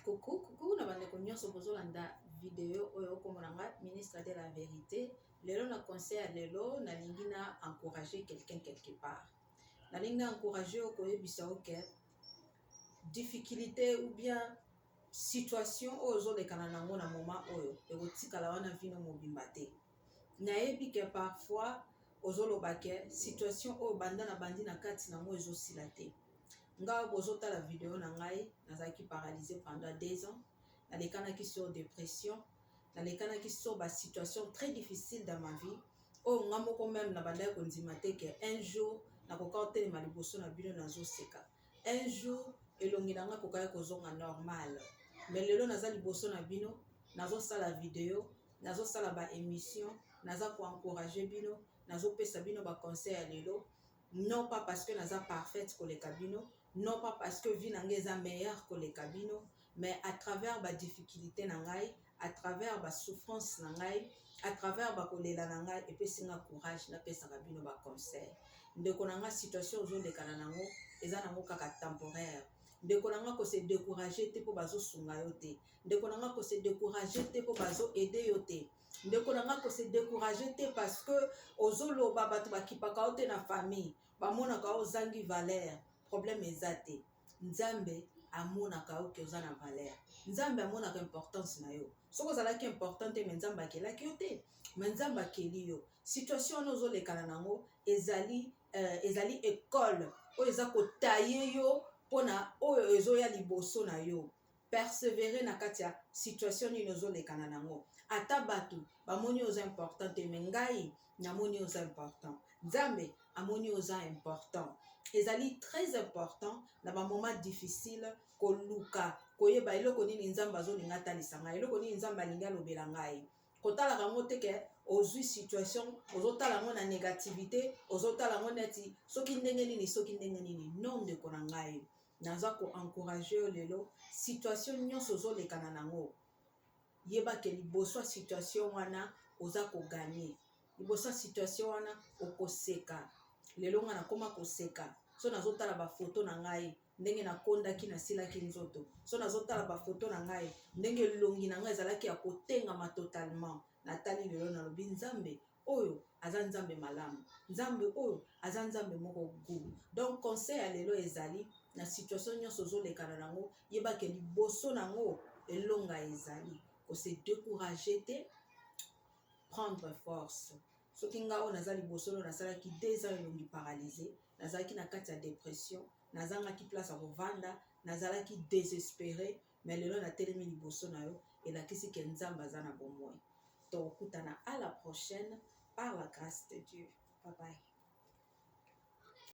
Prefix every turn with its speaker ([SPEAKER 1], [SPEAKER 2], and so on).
[SPEAKER 1] Coucou, coucou na bandeko nyonso bozolanda video oyo. Okomona nga ministre de la vérité. Lelo na conseil ya lelo, nalingi na encourager quelqu'un quelque part. Nalingi na encourager oyo koyebisa yo ke difficulté ou bien situation oyo ozolekana nango na moment oyo ekotikala wana vino mobimba te. Nayebi ke parfois ozoloba ke situation oyo banda na bandi na kati nango ezosila te. Ngai bozotala video na ngai, nazalaki paralysé pendant 2 ans, nalekanaki sur dépression, nalekanaki sur basituation très difficile dans ma vie oyo nga moko même na bandaki kondima te ke un jour nakoka kotelema liboso na bino nazoseka, un jour elongi na ngai kokaki kozonga normal. Mais lelo naza liboso na bino, nazosala video, nazosala baémission, naza koencourager bino, nazopesa bino baconseil ya lelo, non pas parce que naza parfaite koleka bino, non pas parce que vie na ngai eza meilleure koleka bino, mais à travers badifficulté na ngai, à travers basouffrance na ngai, à travers bakolela na ngai, epesi nga courage napesaka bino baconseil. Ndeko na nga, situation ozolekana nango eza nango kaka temporaire. Ndeko na nga, kose décourager te mpo bazosunga yo te. Ndeko na nga, kose décourager te mpo bazoaider yo te. Ndeko na nga, kose décourager te parce que ozoloba bato bakipaka yo te na famille, bamonaka yo ozangi valeur. Problème eza te. Nzambe amonaka yo ke oza na valeur. Nzambe amonaka importance na yo. Soki ozalaki important te, mais Nzambe akelaki yo te. Mais Nzambe akeli yo. Situation wana ozolekana nango ezali école oyo eza kotailler yo mpona oyo ezoya liboso na yo. Persévérer na kati ya situation nini ozolekana nango. Ata bato bamoni oza important te, mais ngai namoni oza important. Nzambe amoni oza important. Ezali très important na bamoment difficile koluka koyeba eloko nini Nzambe azolinga atalisa ngai, eloko nini Nzambe alingi alobela ngai. Kotalaka yango te ke ozwi situation, ozotala yango na négativité, ozotala yango neti soki ndenge nini, soki ndenge nini. Non, ndeko na ngai, naza koencourager yo lelo. Situation nyonso ozolekana nango, yebake liboso ya situation wana oza kogagner. Liboso ya situation wana okoseka. Lelo nga nakóma koseka so nazotala bafoto na ngai ndenge nakondaki, nasilaki nzoto. So nazotala bafoto na ngai ndenge elongi na ngai ezalaki ya kotengama totalement, natali lelo, nalobi: Nzambe oyo aza Nzambe malamu, Nzambe oyo aza Nzambe moko gu. Donc conseil ya lelo ezali: na situation nyonso ozolekana nango, yebake liboso nango elonga ezali. Kose décourager te, prendre force. Soki nga oyo naza liboso oyo nasalaki 2 ans elongi paralysé, nazalaki na kati ya dépression, nazangaki place ya kovanda, nazalaki désespéré, mais lelo natelemi liboso na yo, elakisi ke Nzambe aza na bomoi. Tokokutana à la prochaine par la grâce de Dieu. Bye bye.